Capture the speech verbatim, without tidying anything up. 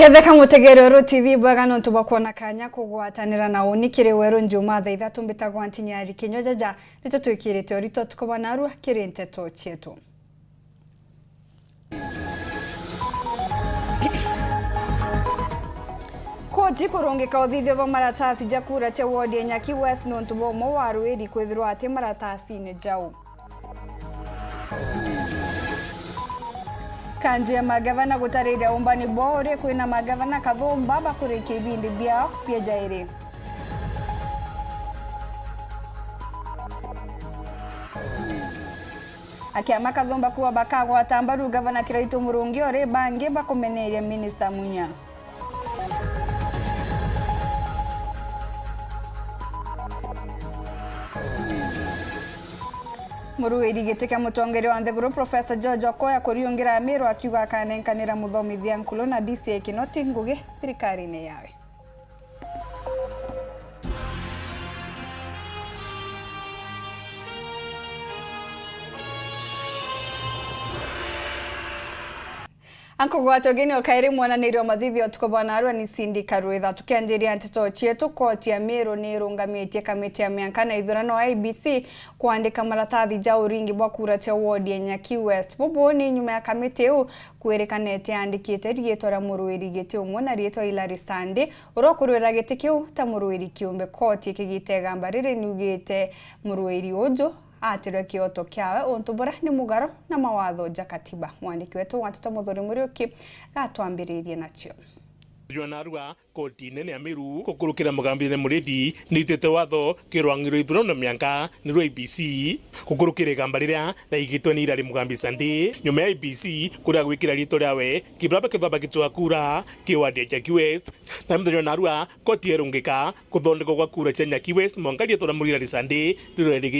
Ketheka mutegeri Weru T V bwega nontu bwa kwona kanya kugwatanira na uni kiri Weru Njuma thaa ithatu, mbitagwa Ntinyari Kinyo Jaja, nitwe twikirite urito tukoba narua kiri nteto cietu. Koti kurungika uthithio bwa maratathi ja kura cia ward ya Nyaki West nontu bwa umwe wa aruiri kwithirwa ati maratasine jau. Kanju ya magavana gutariria umbani bwao uria kwina magavana kathumba bakurikia ibindi biao bia jairi. Akiama kathumba kuwa bakagwata mbaru gavana Kiraitu Murungi uri bangi bakumeneria minista Munya. Muruiri giti kia mutongeria wa nthiguru Professor George Okoya kuriungira Amiru akiuga akanenkanira muthomithia nkulu na D C I Kinoti ngugi thirikarine yawe. Ankugwata ugeni o kairi mwananirio mathithio tuko bwa narua ni Cindy Karwitha. Tukianjiria nteto cietu, koti ya Miru ni irungamitie kamiti ya mianka na ithurano I E B C kwandika maratathi ja uringi bwa kura cia ward ya Nyaki West. Bubu ni nyuma ya kamiti iu kwirikanite yandikite riitwa ria muruiri giti umwe na riitwa Hilary Sande, uria ukurwira giti kiu ta muruiri kiumbe. Koti ikigita igamba riri niugite muruiri uju atirwe kioto kiawe untu buria ni mugaro na mawatho ja katiba. Mwandiki wetu wa nteto Muthuri Muriuki gatwambiririe nacio. Jwa narua, koti nene ya Miru, kukurukira Mugambithania Murithi, niitite watho ki rwang'i rwa ithurano na mianka ni rwa I E B C, kukurukira igamba riria raigitwe ni Hilary Mugambi Sande, nyuma ya I E B C kuria gwikira riitwa riawe kibura bakithwa bagicwa kura ki ward ya Nyaki West. Na muthenya wa narua, koti yerungika kuthondekwa gwa kura cia Nyaki West, mwanka riitwa ria Hilary Sande rirorerigi